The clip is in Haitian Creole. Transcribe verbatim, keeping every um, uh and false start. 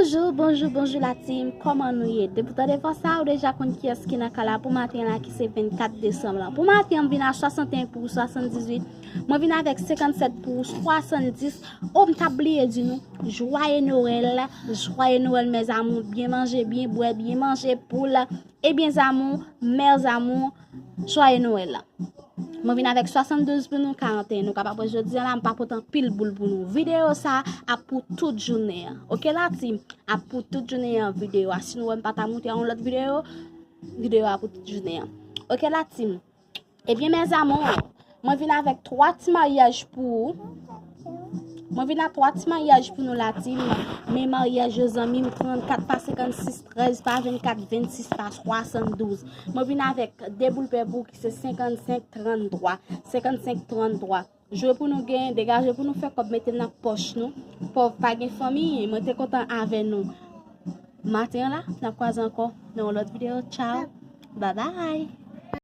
Bonjou, bonjou, bonjou la team, kòman nou ye? Depi w tande vwa sa, ou deja konn kiyès ki nan kay la pou maten la ki se vennkat desanm lan. Pou maten an, m vin a swasanteyen pou swasanndizuit. Mwen vin avèk senkannsèt pou swasanndis. O, m t ap bliye di nou, jwaye Nwèl, jwaye Nwèl mes amours, byen manje, byen bwè, byen manje poul. Ebyen zanmi, mes amours, jwaye Nwèl. Mwen vin avèk swasanndouz pou nou, karanteyen. Nou kapab wè jodi a la, m pa pote anpil boul pou nou. Videyo sa ap pou tout jounen an. Oke la team, ap pou tout jounen an videyo a. Si nou wè m pa ta moute yon lòt videyo, videyo a pou tout jounen an. Oke la team. Ebyen mes amours, mwen vin avèk twa ti maryaj pou ou. Mwen vin a twa ti maryaj pou nou la team. Men maryaj yo zanmi m, trannkat pa senkannsis, trèz pa vennkat, vennsis pa swasanndouz. Mwen vin avèk de boul pè pou ou ki se senkannsenk, tranntwa. Senkannsenk, tranntwa. Jwe pou nou gen, degaje pou nou fè kòb, mete nan pòch nou. Pòv pa gen fanmi, mwen te kontan avè nou. Maten an la, n ap kwaze ankò nan yon lòt videyo. Tchao. Babay.